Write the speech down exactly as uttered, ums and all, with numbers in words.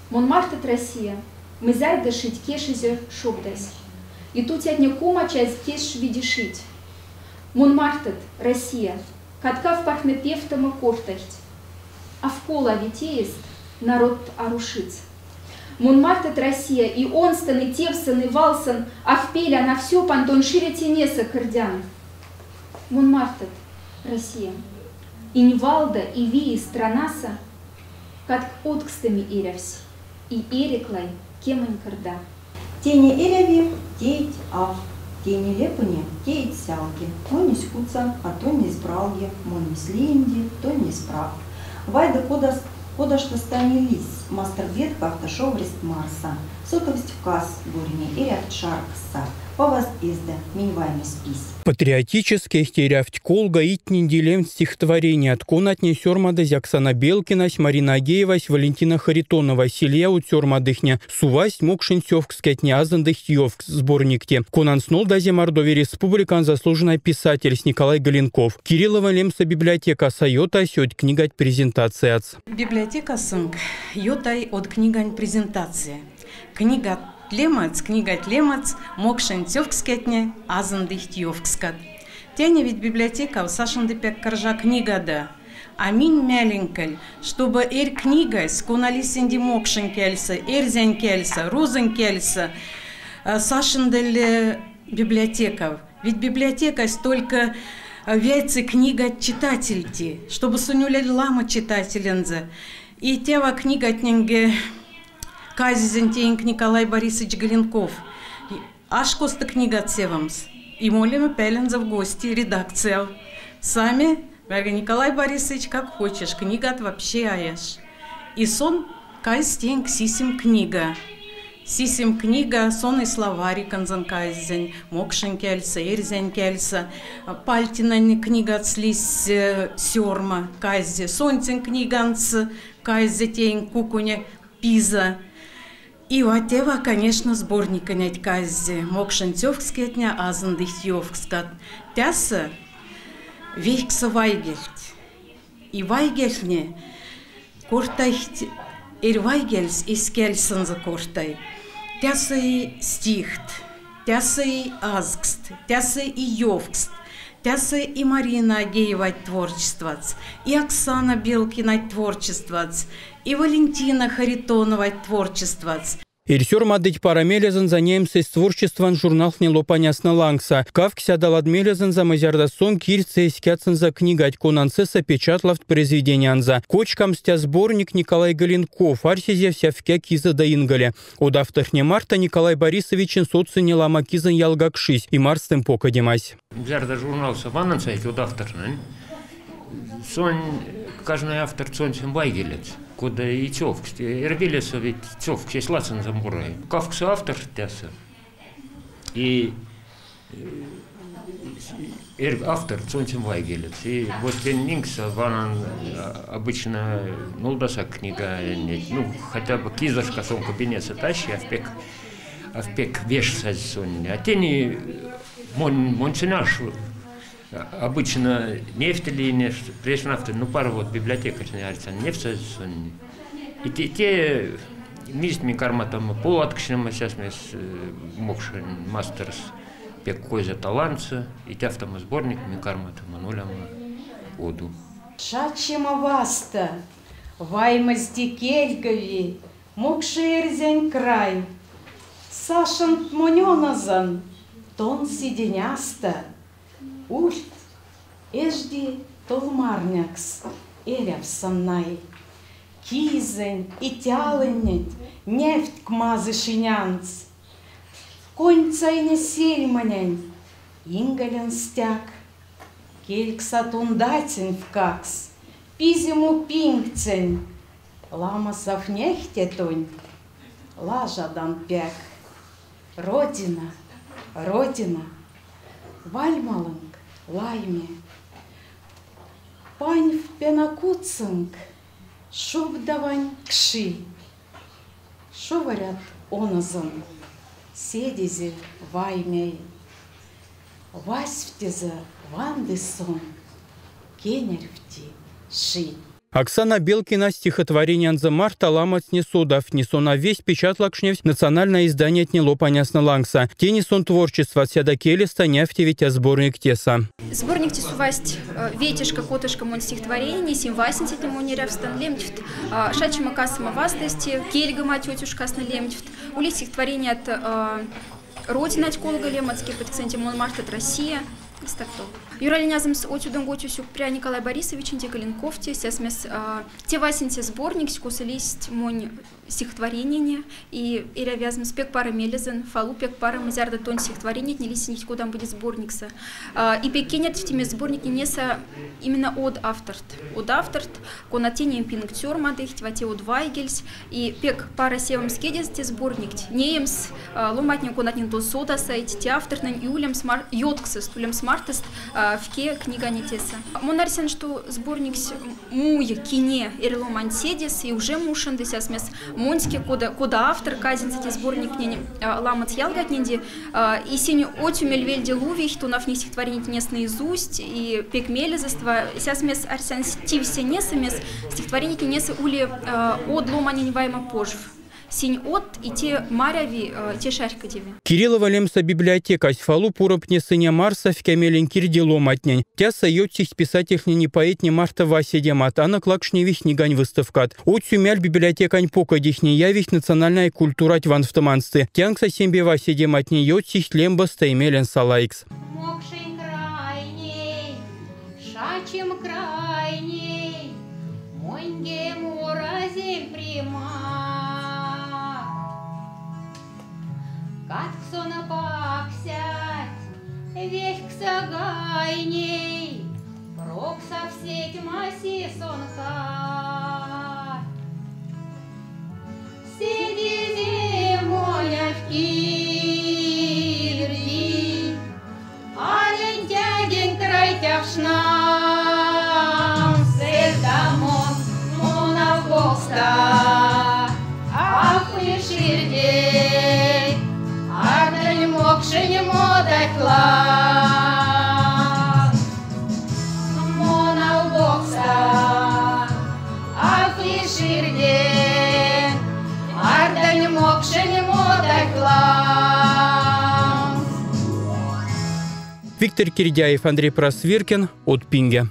Мон мартот, Россия, мый зярдо шить кешизе шобдась. И тутятне кумачазь кеш види шить. Мон мартот, Россия, кад каф пархне певтомо кортахть. Ав колави теест, народ арушиц. Мон мартот, Россия, и онстон, и тевсон, и валсон, ав пелян, ав сёпан тон шире тенеса кырдян. Мон мартот, Россия, инь валда и вии странаса кадк одкстэме эрявсь, и эреклай кемонь кырда. Тени эряви, теить ав, тени лепыни, теить сялги. Монь эсь кутса, а тонь эсь бралги, монь эсь лиенди, тонь эсь брав. Вайды кодас, кодаштас тани лиссь, мастор бедкавты шоврест марса. Сотовсть вкас, бурни, эрявт шарксса, поваст эзда, минь ваймес пис. Патриотический, эрявт колга, итнинди лемт стихотвореният, конатне сёрмадозь Оксана Белкинась, Марина Агеевась, Валентина Харитоновась, Илья Утёрмадыхне, сувасть «Мокшень сёвкскетне, азондыхть ёвкст» сборникте, конанц нолдазь Мордовия Республикань заслуженный писательсь Николай Голенков. Кириллова лемса библиотекаса ётась од книгать презентацияц. Библиотекасонк ётай од книгань презентация. Книгат лемац, книгат лемац, «Мокшень сёвкскетне, азондыхть ёвкскат». Тяня ведь библиотекав сашенди пяк кержа книгада. А минь мялинкаль, чтобы эрь книгась, кона лисенди мокшень кяльса, эрзянь кяльса, рузонь кяльса, а, сашендаль библиотекав. Ведь библиотекась только, а, вяйцы книгат читательди, чтобы сунь уляль лама читателенза. И тява книгатненге казезень тенк Николай Борисович Голенков. Ашкосты книгат севомс. И молеме пяленза в гости редакцияв. Сами, мярга, Николай Борисович, как хочешь, книгат вообще аяш. И сон кайс тенк сисем книга. Сисем книга, сон и словариконзон кайзень, мокшень кяльса, эрзянь кяльса. Пальтинань книгат слизь, э, сёрма кайзе, сонцень книганц кайзе тенк кукуня пиза. И ватева, конечно, сборниконять кайзе, «Мокшень сёвкскетне, азондыхть ёвкскат». Тяса вейкса вайгельть. И вайгельтне кортайхть, эрь вайгельс эсь кяльсонза кортай. Тяса и стихт, тяса и азкст, тяса и ёвкст, тяса и Марина Агеевать творчествоц, и Оксана Белкинать творчествоц, и Валентина Харитоновать творчествоц. Эрь сёрмадыть пара мелезонза няемсэсь творчествань журналхне лопанясна лангса. Кавксяда лад мелезонза, мзярда сон кирдса эськятсонза книгать, конанцеса печатлавт произведениянза. Кочкамс тя сборник Николай Голенков арсезев сявкя киза да инголе. Од авторхне марта Николай Борисовичен социне лама кизань ялгакшись и марстым покодемась. Мзярда журналса вананса эти од авторнань. Сонь, каждый автор сонцень вайгелец. Кода и цёвкст. Эрвелеса ведь цёвкст, эсь лацан заморай. Кавкса автор тяса. И, э, эр-, автор сонцень вайгелец. И вот тень инкса ванан, а, обычно нолдаса книга, не, ну, хотя бы кизошка сон кабинетса тащи, а впек, а впек вешсазь сонь. А тени мон, монцень аш Обычно нефть или нефть, пресс-нафта, ну, пара вот библиотекарь, не арца, нефть сазь сонь. И те, те мист ми карматам, полаткшнема сяс мес, э, мокшень мастерс, пек козя талантса, и тяфтама сборник ми карматам, нуляма оду. Шачема васта, ваймазди кельгави, мокши эрзянь край. Сашент монёназан, тон сиденяста. Ульт эжди толмарнякс эрявсан най. Кизэнь и тялыннеть нефть кмазы шинянц. Коньцайне сельмонень инголен стяк. Келькса тундатень вкакс, пизему пингцень. Ламасав нехте тонь, лажадан пяк. Родина, Родина, вальмалынк лайме. Паньф пенакутсынк шубдавань кши. Шуворят онозон седизе ваймяй. Васьфтеза ванды сон кенярфти ши. Оксана Белкина стихотворениянза марта ламотсне содавтни, сон весь печатлакшневсь национальной изданиятне лопанясна лангса. Тени сон творчестват сяда келеста нявтевитя сборник теса. Сборникте сувасть, э, ветешка-котошка монь стихотворение, сим васенцетне монь эрявстан лемтьфт, а, шачема-касома вастасте, кельгома тётюшкасна лемтьфт. Ули стихотвореният, э, Родинать колга лематске, пытьксэнте мон мартат Россия. Истакто. Юралинязымс отсюдон готюсюк пря Николай Борисовичинде Калинковте, сясмес, а, те васенце сборник, косылист монь стихотворениене, и эрявязмс пек пара мелезан, фалу пек пара, мзярда тонь стихотворениятне лисинить кодам будет сборникса. А, и пек кенят в теме сборник нинеса именно од авторт. Од авторт, конат тени пинг тёрмадыхть, вате од вайгельс, и пек пара севомс кедес те сборникть, неемс, а, ломатнень, конатнень тон содаса, эти те автортнэнь и улемс мар-, ётксост, улемс мартост, а, вке книга нетеса. Мон арсян, что сборникс муй кине эрломань седес, и уже мушенды сясмес монське, кода, кода автор казинса те сборникнень, а, ламот ялгатненди, а, и сень отсю мель вельде лувихть, тон афни стихотворениятнес наизусть, и пек мелезост ва, сясмес арсян стивсенесамес, стихотворениятнеса ули, а, од ломанень вайма пожв. Сень од и те маряви, а, те шарькодеви. Кириллова лемса библиотекась фалу пуропне сыне марса вкямелень кирди ломатнень. Тяса ётсихть писательхнени поэтне марта васьседемат, анаклакшневихть книгань выставкат. Отсю мяль библиотекань покодихне явихть национальной культурать ванфтомансты. Тянкса сембе васьседематне ётсихть лембоста и мелень салайкс. Мокшень крайней, шачем крайней, моньгем уразем прима. Катксона паксять, вехкса гайней, проксав сеть маси сонка. Седизе моляв кирди, алентядень трайтявшнам, сэрда мон, мон августа, ахли ширде, ардань мокшень модатьла. Мон албокса, афи ширде, ардань мокшень модатьла. Виктор Кирдяев, Андрей Просвиркин, «Отпинге».